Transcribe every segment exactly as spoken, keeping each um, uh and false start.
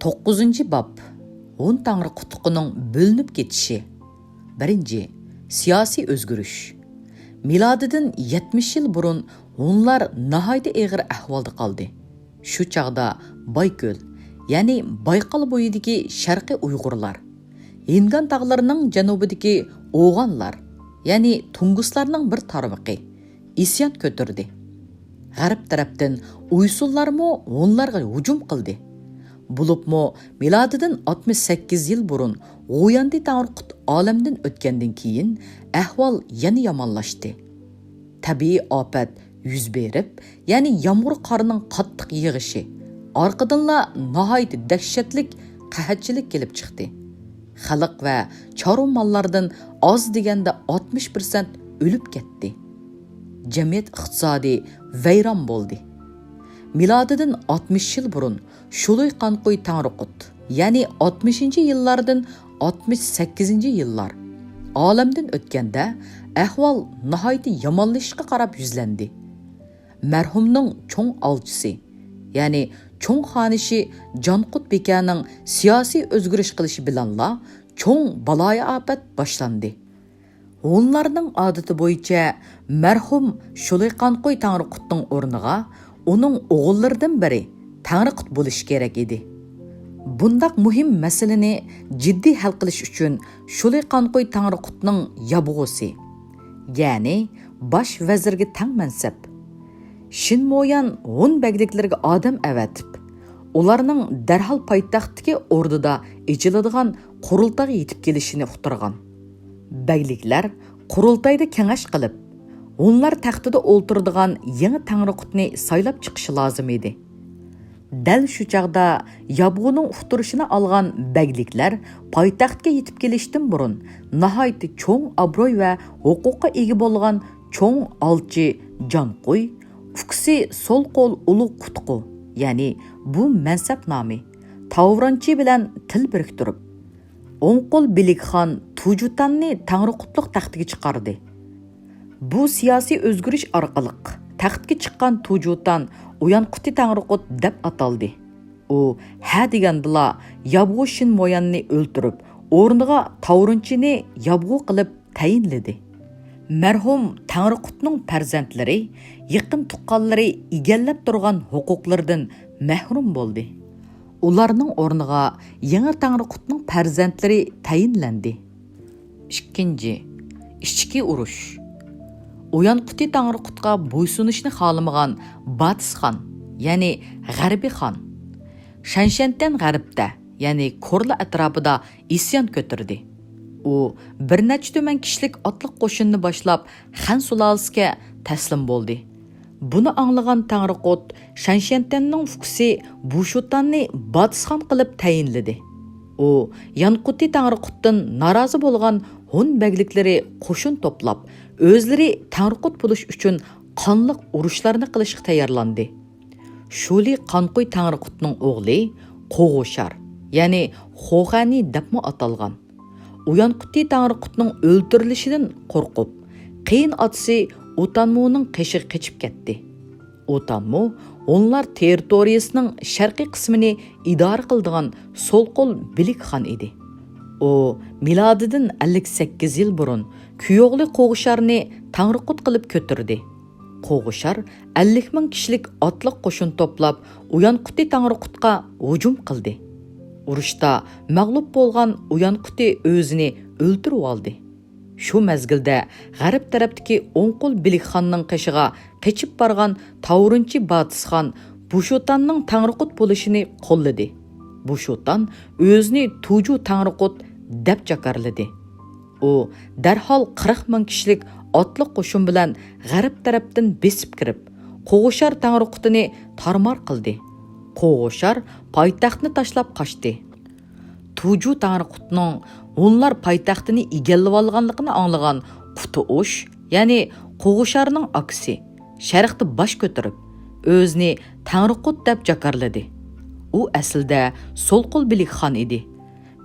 توققۇزىنچى باب. ھون تەڭرىقۇتلۇقىنىڭ بۆلۈنۈپ كېتىشى. بىرىنچى، سىياسىي ئۆزگىرىش. مىلادىدىن يەتمىش يىل بۇرۇن ھونلار ناھايىتى ئېغىر ئەھۋالدا قالدى. شۇ چاغدا بايكۆل، يەنى بايقال بويىدىكى شەرقىي ئۇيغۇرلار، ھىنگان تاغلىرىنىڭ جەنۇبىدىكى ئوغانلار، يەنى تۇڭگۇسلارنىڭ بىر تارمىقى، ئىسيان كۆتۈردى. غەرب تەرەپتىن ئۇيسۇنلارمۇ ھونلارغا ھۇجۇم قىلدى. بولۇپمۇ مىلادىدىن ئاتمىش سەككىز يىل بۇرۇن غۇيەندى تەڭرىقۇت ئالەمدىن ئۆتكەندىن كېيىن ئەھۋال يەنە يامانلاشتى. تەبىئىي ئاپەت يۈز بېرىپ، يەنى يامغۇر قارنىڭ قاتتىق يېغىشى، ئارقىدىنلا ناھايىتى دەھشەتلىك قەھەتچىلىك كېلىپ چىقتى. خەلق ۋە چارۋا ماللاردىن ئاز دېگەندە ئاتمىش پىرسەنت ئۆلۈپ كەتتى. جەمئىيەت ئىقتىسادى ۋەيران بولدى. مىلادىدىن ئاتمىش يىل بۇرۇن شۇلۇي قانقۇي تەڭرىقۇت، يەنى ئاتمىشىنچى يىللاردىن ئاتمىش سەككىزىنچى يىللار ئالەمدىن ئۆتكەندە، ئەھۋال ناھايىتى يامانلىشىشقا قاراپ يۈزلەندى. مەرھۇمنىڭ چوڭ ئالچىسى، يەنى چوڭ خانىشى جانقۇت بىكەنىڭ سىياسىي ئۆزگىرىش قىلىشى بىلەنلا چوڭ بالايىئاپەت باشلاندى. ھونلارنىڭ ئادىتى بويىچە مەرھۇم شۇلۇي قانقۇي تەڭرىقۇتنىڭ ئورنىغا ئۇنىڭ ئوغۇللىرىدىن بىرى تەڭرىقۇت بولۇشى كېرەك ئىدى. بۇنداق مۇھىم مەسىلىنى جىددىي ھەل قىلىش ئۈچۈن شۇلۇي قانقۇي تەڭرىقۇتنىڭ يابغۇسى، يەنى باش ۋەزىرگە تەڭ مەنسەپ، شىن مويان ھون بەگلىكلىرىگە ئادەم ئەۋەتىپ، ئۇلارنىڭ دەرھال پايتەختتىكى ئوردىدا ئېچىلىدىغان قۇرۇلتايغا يېتىپ كېلىشىنى ئۇقتۇرغان. بەگلىكلەر قۇرۇلتايدا كېڭەش قىلىپ، ھونلار تەختىدە ئولتۇرىدىغان يېڭى تەڭرىقۇتنى سايلاپ چىقىشى لازىم ئىدى. دەل شۇ چاغدا يابغۇنىڭ ئۇقتۇرۇشىنى ئالغان بەگلىكلەر پايتەختكە يېتىپ كېلىشتىن بۇرۇن ناھايىتى چوڭ ئابرۇي ۋە ھوقۇققا ئىگە بولغان چوڭ ئالچى جانقۇي، ئۇكىسى سول قول ئۇلۇغ قۇتقۇ، يەنى بۇ مەنسەپ نامى، تاۋرانچى بىلەن تىل بىرىكتۈرۈپ، ئوڭ قول بىلىكخان تۇجۇتاننى تەڭرىقۇتلۇق تەختىگە چىقاردى. بۇ سىياسىي ئۆزگىرىش ئارقىلىق تەختكە چىققان تۇجۇتان ئۇيانقۇتى تەڭرىقۇت دەپ ئاتالدى. ئۇ ھە دېگەندىلا يابغۇ شىن موياننى ئۆلتۈرۈپ، ئورنىغا تاۋرۇنچىنى يابغۇ قىلىپ تەيىنلىدى. مەرھۇم تەڭرىقۇتنىڭ پەرزەنتلىرى يېقىن تۇغقانلىرى ئىگىلەپ تۇرغان ھوقۇقلىرىدىن مەھرۇم بولدى. ئۇلارنىڭ ئورنىغا يېڭى تەڭرىقۇتنىڭ پەرزەنتلىرى تەيىنلەندى. ئىككىنچى، ئىچكى ئۇرۇش. ئۇيانقۇتى تەڭرىقۇتقا بويسۇنۇشنى خالىمىغان باتىس خان، يەنى غەربىي خان، شەنشەنتەن غەربتە، يەنى كورلا ئەتراپىدا ئىسيان كۆتۈردى. ئۇ بىر نەچچە تۈمەن كىشىلىك ئاتلىق قوشۇننى باشلاپ، خەن سۇلالىسىگە تەسلىم بولدى. بۇنى ئاڭلىغان تەڭرىقۇت شەنشەنتەننىڭ ئۇكىسى بۇشۇتاننى باتىسخان قىلىپ تەيىنلىدى. ئۇ يانقۇتى تەڭرىقۇتتىن نارازى بولغان ھون بەگلىكلىرى قوشۇن توپلاپ، ئۆزلىرى تەڭرىقۇت بولۇش ئۈچۈن قانلىق ئۇرۇشلارنى قىلىشقا تەييارلاندى. شۇلى قانقۇي تەڭرىقۇتنىڭ ئوغلى قوغۇشار، يەنى خوخەنى دەپمۇ ئاتالغان. ئۇيانقۇتى تەڭرىقۇتنىڭ ئۆلتۈرۈلۈشىدىن قورقۇپ، قېيىن ئاتىسى ئۇتانمۇنىڭ قېشىغا قېچىپ كەتتى. ئۇتانمۇ ھونلار تېررىتورىيىسىنىڭ شەرقىي قىسمىنى ئىدارە قىلىدىغان سول قول بىلىك خان ئىدى. ئۇ مىلادىدىن ئەللىك سەككىز يىل بۇرۇن كۈيئوغلى قوغۇشارنى تەڭرىقۇت قىلىپ كۆتۈردى. قوغۇشار ئەللىك مىڭ كىشىلىك ئاتلىق قوشۇن توپلاپ، ئۇيانقۇتى تەڭرىقۇتقا ھۇجۇم قىلدى. ئۇرۇشتا مەغلۇپ بولغان ئۇيانقۇتى ئۆزىنى ئۆلتۈرۈۋالدى. شۇ مەزگىلدە غەرب تەرەپتىكى ئوڭ قول بىلىك خاننىڭ قېشىغا قېچىپ بارغان تاۋرۇنچى باتىس خان بۇشۇتاننىڭ تەڭرىقۇت بولۇشىنى قوللىدى. بۇشۇتان ئۆزىنى تۇجۇ تەڭرىقۇت دەپ جاكارلىدى. ئۇ دەرھال قىرىق مىڭ كىشىلىك ئاتلىق قوشۇن بىلەن غەرب تەرەپتىن بېسىپ كىرىپ، قوغۇشار تەڭرىقۇتىنى تارمار قىلدى. قوغۇشار پايتەختنى تاشلاپ قاچتى. تۇجۇ تەڭرىقۇتنىڭ ھونلار پايتەختىنى ئىگىلىۋالغانلىقىنى ئاڭلىغان قۇتۇئۇش، يەنى قوغۇشارنىڭ ئاكىسى، شەرقتە باش كۆتۈرۈپ، ئۆزىنى تەڭرىقۇت دەپ جاكارلىدى. ئۇ ئەسلىدە سول قول بىلىك خان ئىدى.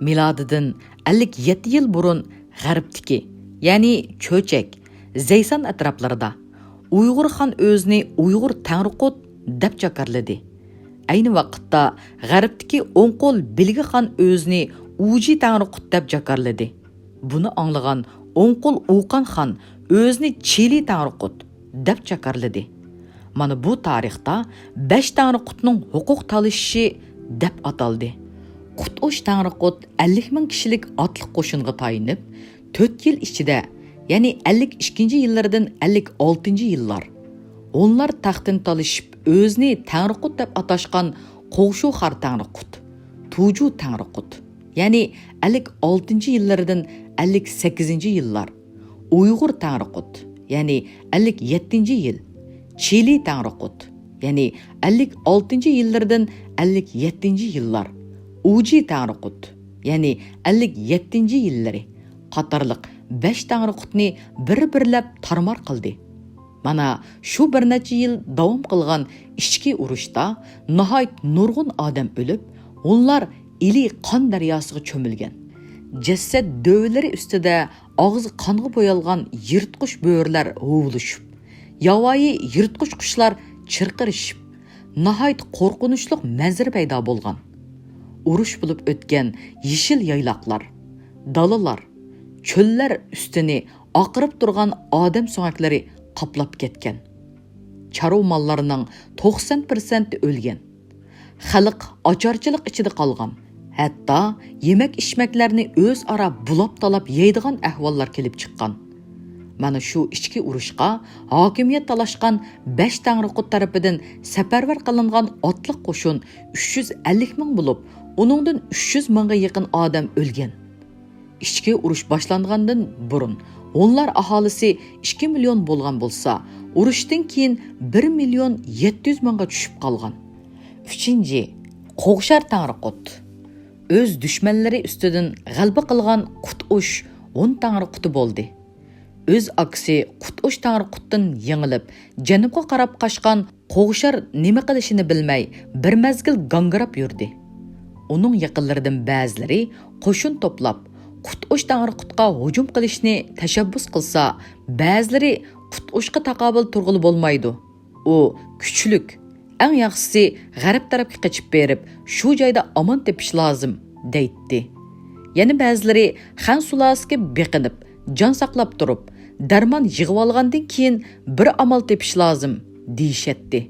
مىلادىدىن ئەللىك يەتتە يىل بۇرۇن غەربتىكى، يەنى چۆچەك، زەيسان ئەتراپلىرىدا ئۇيغۇر خان ئۆزىنى ئۇيغۇر تەڭرىقۇت دەپ جاكارلىدى. ئەينى ۋاقىتتا غەربتىكى ئوڭ قول بىلگە خان ئۆزىنى ئۇجى تەڭرىقۇت دەپ جاكارلىدى. بۇنى ئاڭلىغان ئوڭ قول ئۇقان خان ئۆزىنى چىلى تەڭرىقۇت دەپ جاكارلىدى. مانا بۇ تارىختا بەش تەڭرىقۇتنىڭ ھوقۇق تالىشىشى دەپ ئاتالدى. قۇتئۇش تەڭرىقۇت ئەللىك مىڭ كىشىلىك ئاتلىق قوشۇنغا تايىنىپ، تۆت يىل ئىچىدە، يەنى ئەللىك ئىككىنچى يىللىرىدىن ئەللىك ئالتىنچى يىللار، ھونلار تەختىنى تالىشىپ، ئۆزىنى تەڭرىقۇت دەپ ئاتاشقان قوغشۇخار تەڭرىقۇت، تۇجۇ تەڭرىقۇت، يەنى ئەللىك ئالتىنچى يىللىرىدىن ئەللىك سەككىزىنچى يىللار، ئۇيغۇر تەڭرىقۇت، يەنى ئەللىك يەتتىنچى يىل، چىلى تەڭرىقۇت، يەنى ئەللىك ئالتىنچى يىللىرىدىن ئەللىك يەتتىنچى يىللار، ئۇجى تەڭرىقۇت، يەنى ئەللىك يەتتىنچى يىللىرى قاتارلىق بەش تەڭرىقۇتنى بىر-بىرلەپ تارمار قىلدى. مانا شۇ بىر نەچچە يىل داۋام قىلغان ئىچكى ئۇرۇشتا ناھايىتى نۇرغۇن ئادەم ئۆلۈپ، ھونلار ئىلى قان دەرياسىغا چۆمۈلگەن. جەسەت دۆۋىلىرى ئۈستىدە ئاغزى قانغا بويالغان يىرتقۇچ بۆرىلەر ھۇۋلىشىپ، ياۋايى يىرتقۇچ قۇشلار چىرقىرىشىپ، ناھايىتى قورقۇنچلۇق مەنزىرە پەيدا بولغان. ئۇرۇش بولۇپ ئۆتكەن يېشىل يايلاقلار، دالىلار، چۆللەر ئۈستىنى ئاقىرىپ تۇرغان ئادەم سۆڭەكلىرى قاپلاپ كەتكەن. چارۋا ماللارنىڭ توقسان پىرسەنتى ئۆلگەن. خەلق ئاچارچىلىق ئىچىدە قالغان. ھەتتا يېمەك-ئىچمەكلەرنى ئۆزئارا بۇلاپ-تالاپ يەيدىغان ئەھۋاللار كېلىپ چىققان. مانا شۇ ئىچكى ئۇرۇشقا ھاكىمىيەت تالاشقان بەش تەڭرىقۇت تەرىپىدىن سەپەرۋەر قىلىنغان ئاتلىق قوشۇن ئۈچ يۈز ئەللىك مىڭ بولۇپ، ئۇنىڭدىن ئۈچ يۈز مىڭغا يېقىن ئادەم ئۆلگەن. ئىچكى ئۇرۇش باشلانغاندىن بۇرۇن ھونلار ئاھالىسى ئىككى مىليون بولغان بولسا، ئۇرۇشتىن كېيىن بىر مىليون يەتتە يۈز مىڭغا چۈشۈپ قالغان. ئۈچىنچى، قوغشار تەڭرىقۇت. ئۆز دۈشمەنلىرى ئۈستىدىن غەلىبە قىلغان قۇتئۇش ھون تەڭرىقۇتى بولدى. ئۆز ئاكىسى قۇتئۇش تەڭرىقۇتتىن يېڭىلىپ، جەنۇبقا قاراپ قاچقان قوغشار نېمە قىلىشىنى بىلمەي، بىر مەزگىل گاڭگىراپ يۈردى. ئۇنىڭ يېقىنلىرىدىن بەزىلىرى قوشۇن توپلاپ، قۇتئۇش تەڭرىقۇتقا ھۇجۇم قىلىشنى تەشەببۇس قىلسا، بەزىلىرى قۇتئۇشقا تاقابىل تۇرغىلى بولمايدۇ. ئۇ كۈچلۈك، ئەڭ ياخشىسى غەرب تەرەپكە قېچىپ بېرىپ، شۇ جايدا ئامان تېپىش لازىم، دەيتتى. يەنە بەزىلىرى خەن سۇلالىسىگە بېقىنىپ، جان ساقلاپ تۇرۇپ، دەرمان يىغىۋالغاندىن كېيىن بىر ئامال تېپىش لازىم، دېيىشەتتى.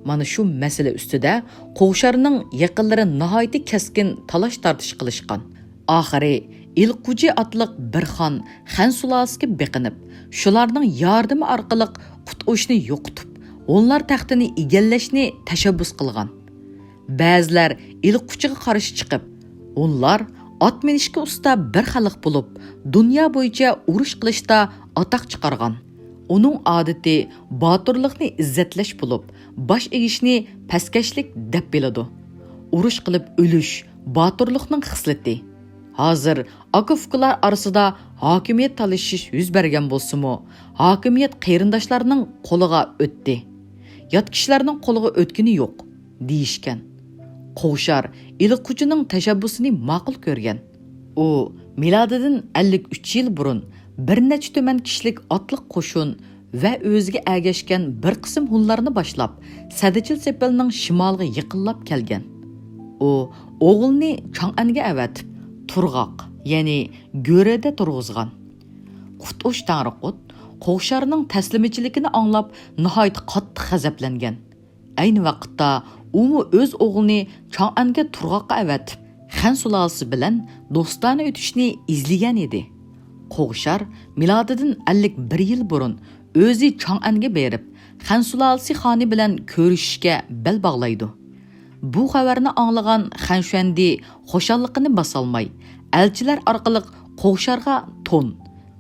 مانا شۇ مەسىلە ئۈستىدە قوغشارنىڭ يېقىنلىرى ناھايىتى كەسكىن تالاش-تارتىش قىلىشقان. ئاخىرى ئىلقۇجى ئاتلىق بىر خان خەن سۇلالىسىگە بېقىنىپ، شۇلارنىڭ ياردىمى ئارقىلىق قۇتئۇشنى يوقىتىپ، ھونلار تەختىنى ئىگىلەشنى تەشەببۇس قىلغان. بەزىلەر ئىلقۇچىغا قارشى چىقىپ، ھونلار ئات مىنىشكە ئۇستا بىر خەلق بولۇپ، دۇنيا بويىچە ئۇرۇش قىلىشتا ئاتاق چىقارغان. ئۇنىڭ ئادىتى باتۇرلۇقنى ئىززەتلەش بولۇپ، باش ئېگىشنى پەسكەشلىك دەپ بىلىدۇ. ئۇرۇش قىلىپ ئۆلۈش باتۇرلۇقنىڭ خىسلىتى. ھازىر ئاكا-ئۇكىلار ئارىسىدا ھاكىمىيەت تالىشىش يۈز بەرگەن بولسىمۇ، ھاكىمىيەت قېرىنداشلارنىڭ قولىغا ئۆتتى. يات كىشىلەرنىڭ قولىغا ئۆتكىنى يوق، دېيىشكەن. قوغشار ئىلقۇچىنىڭ تەشەببۇسىنى ماقۇل كۆرگەن. ئۇ مىلادىدىن ئەللىك ئۈچ يىل بۇرۇن بىر نەچچە تۈمەن كىشىلىك ئاتلىق قوشۇن ۋە ئۆزىگە ئەگەشكەن بىر قىسىم ھونلارنى باشلاپ، سەددىچىل سېپىلنىڭ شىمالىغا يېقىنلاپ كەلگەن. ئۇ ئوغلىنى چاڭئەنگە ئەۋەتىپ، تۇرغاق، يەنى گۆرەدە تۇرغۇزغان. قۇتئۇش تەڭرىقۇت قوغشارنىڭ تەسلىمچىلىكىنى ئاڭلاپ، ناھايىتى قاتتىق غەزەپلەنگەن. ئەينى ۋاقىتتا ئۇمۇ ئۆز ئوغلىنى چاڭئەنگە تۇرغاققا ئەۋەتىپ، خەن سۇلالىسى بىلەن دوستانە ئۆتۈشنى ئىزلىگەن ئىدى. قوغشار مىلادىدىن ئەللىك بىر يىل بۇرۇن ئۆزى چاڭئەنگە بېرىپ، خەن سۇلالىسى خانى بىلەن كۆرۈشۈشكە بەل باغلايدۇ. بۇ خەۋەرنى ئاڭلىغان خەن شۈەندى خۇشاللىقىنى باسالماي، ئەلچىلەر ئارقىلىق قوغشارغا تون،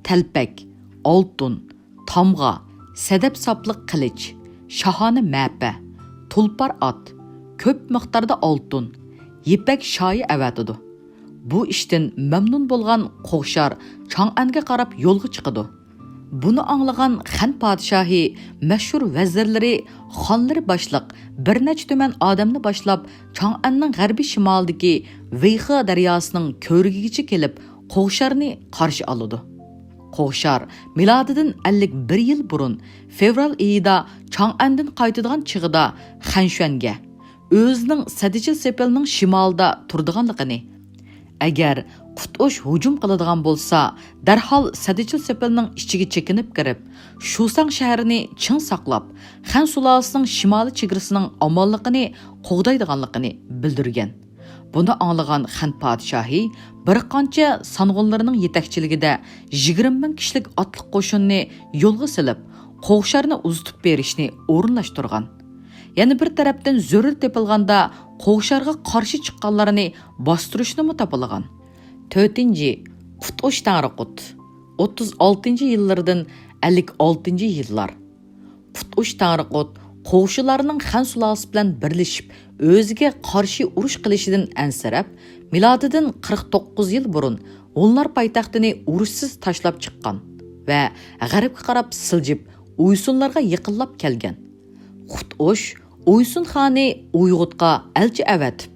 تەلپەك، ئالتۇن، تامغا، سەدەپ ساپلىق قىلىچ، شاھانە مەپە، تۇلپار ئات، كۆپ مىقداردا ئالتۇن، يىپەك شايى ئەۋەتىدۇ. بۇ ئىشتىن مەمنۇن بولغان قوغشار چاڭئەنگە قاراپ يولغا چىقىدۇ. بۇنى ئاڭلىغان خەن پادىشاھى مەشھۇر ۋەزىرلىرى، خانلىرى باشلىق بىر نەچچە تۈمەن ئادەمنى باشلاپ، چاڭئەننىڭ غەربىي شىمالىدىكى ۋېيخې دەرياسىنىڭ كۆۋرۈكىگىچە كېلىپ، قوغشارنى قارشى ئالىدۇ. قوغشار مىلادىدىن ئەللىك بىر يىل بۇرۇن، فېۋرال ئېيىدا چاڭئەندىن قايتىدىغان چېغىدا خەنشۈەنگە، ئۆزىنىڭ سەددىچىل سېپىلنىڭ شىمالىدا تۇرىدىغانلىقىنى، ئەگەر قۇتئۇش ھۇجۇم قىلىدىغان بولسا، دەرھال سەددىچىل سېپىلنىڭ ئىچىگە چېكىنىپ كىرىپ، شۇساڭ شەھىرىنى چىڭ ساقلاپ، خەن سۇلالىسىنىڭ شىمالىي چېگرىسىنىڭ ئامانلىقىنى قوغدايدىغانلىقىنى بىلدۈرگەن. بۇنى ئاڭلىغان خەن پادىشاھى بىر قانچە سانغۇنلىرىنىڭ يېتەكچىلىكىدە يىگىرمە مىڭ كىشىلىك ئاتلىق قوشۇننى يولغا سېلىپ، قوغشارنى ئۇزىتىپ بېرىشنى ئورۇنلاشتۇرغان. يەنە بىر تەرەپتىن، زۆرۈر تېپىلغاندا قوغشارغا قارشى چىققانلارنى باستۇرۇشنىمۇ تاپىلىغان. تۆتىنچى، قۇتئۇش تەڭرىقۇت، ئوتتۇز ئالتىنچى يىللىرىدىن ئەللىك ئالتىنچى يىللار. قۇتئۇش تەڭرىقۇت قوغشىلارنىڭ خەن سۇلالىسى بىلەن بىرلىشىپ، ئۆزىگە قارشى ئۇرۇش قىلىشىدىن ئەنسىرەپ، مىلادىدىن قىرىق توققۇز يىل بۇرۇن ھونلار پايتەختىنى ئۇرۇشسىز تاشلاپ چىققان ۋە غەربكە قاراپ سىلجىپ، ئويسۇنلارغا يېقىنلاپ كەلگەن. قۇتئۇش ئويسۇن خانى ئۇيغۇتقا ئەلچى ئەۋەتىپ،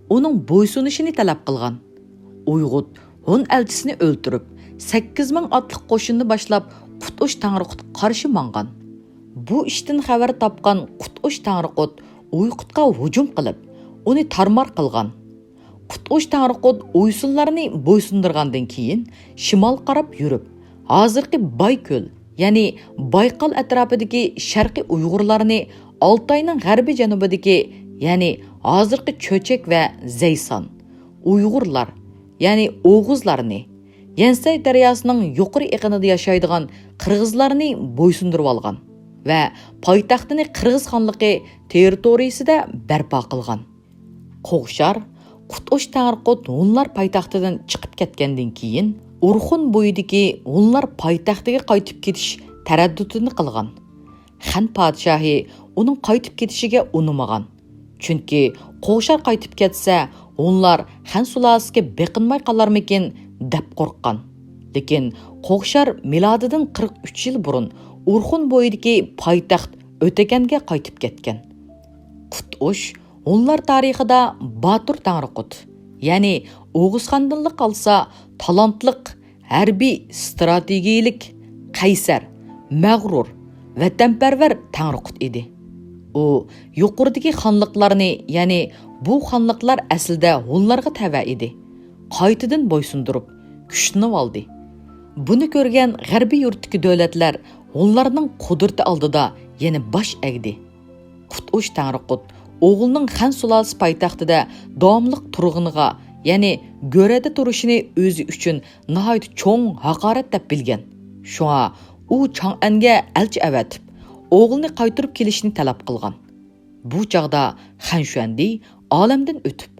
ئۇنىڭ بويسۇنۇشىنى تەلەپ قىلغان. ئۇيغۇت ھون ئەلچىسىنى ئۆلتۈرۈپ، سەككىز مىڭ ئاتلىق قوشۇننى باشلاپ، قۇتئۇش تەڭرىقۇتقا قارشى ماڭغان. بۇ ئىشتىن خەۋەر تاپقان قۇتئۇش تەڭرىقۇت ئۇيغۇتقا ھۇجۇم قىلىپ، ئۇنى تارمار قىلغان. قۇتئۇش تەڭرىقۇت ئويسۇنلارنى بويسۇندۇرغاندىن كېيىن، شىمالغا قاراپ يۈرۈپ، ھازىرقى بايكۆل، يەنى بايقال ئەتراپىدىكى شەرقىي ئۇيغۇرلارنى، ئالتاينىڭ غەربىي جەنۇبىدىكى، يەنى ھازىرقى چۆچەك ۋە زەيسان، ئۇيغۇرلار، يەنى ئوغۇزلارنى، يەنسەي دەرياسىنىڭ يۇقىرى ئېقىنىدا ياشايدىغان قىرغىزلارنى بويسۇندۇرۇۋالغان ۋە پايتەختىنى قىرغىز خانلىقى تېررىتورىيىسىدە بەرپا قىلغان. قوغشار قۇتئۇش تەڭرىقۇت ھونلار پايتەختىدىن چىقىپ كەتكەندىن كېيىن، ئورخۇن بويىدىكى ھونلار پايتەختىگە قايتىپ كېتىش تەرەددۇتىنى قىلغان. خەن پادىشاھى ئۇنىڭ قايتىپ كېتىشىگە ئۇنىمىغان. چۈنكى قوغشار قايتىپ كەتسە، ھونلار خەن سۇلالىسىگە بېقىنماي قالارمىكىن دەپ قورققان. لېكىن قوغشار مىلادىدىن قىرىق ئۈچ يىل بۇرۇن ئورخۇن بويىدىكى پايتەخت ئۆتەكەنگە قايتىپ كەتكەن. قۇتئۇش ھونلار تارىخىدا باتۇر تەڭرىقۇت، يەنى ئوغۇزخاندىنلا قالسا تالانتلىق، ھەربىي، ئىستراتېگىيىلىك، قەيسەر، مەغرۇر، ۋەتەنپەرۋەر تەڭرىقۇت ئىدى. ئۇ يۇقىرىدىكى خانلىقلارنى، يەنى بۇ خانلىقلار ئەسلىدە ھونلارغا تەۋە ئىدى، قايتىدىن بويسۇندۇرۇپ، كۈچلىنىۋالدى. بۇنى كۆرگەن غەربىي يۇرتتىكى دۆلەتلەر ھونلارنىڭ قۇدرىتى ئالدىدا يەنە باش ئەگدى. قۇتئۇش تەڭرىقۇت ئوغلىنىڭ خەن سۇلالىسى پايتەختىدە داۋاملىق تۇرغىنىغا، يەنى گۆرەدە تۇرۇشىنى ئۆزى ئۈچۈن ناھايىتى چوڭ ھاقارەت دەپ بىلگەن. شۇڭا ئۇ چاڭئەنگە ئەلچى ئەۋەتىپ، ئوغلىنى قايتۇرۇپ كېلىشنى تەلەپ قىلغان. بۇ چاغدا خەن شۈەندى ئالەمدىن ئۆتۈپ،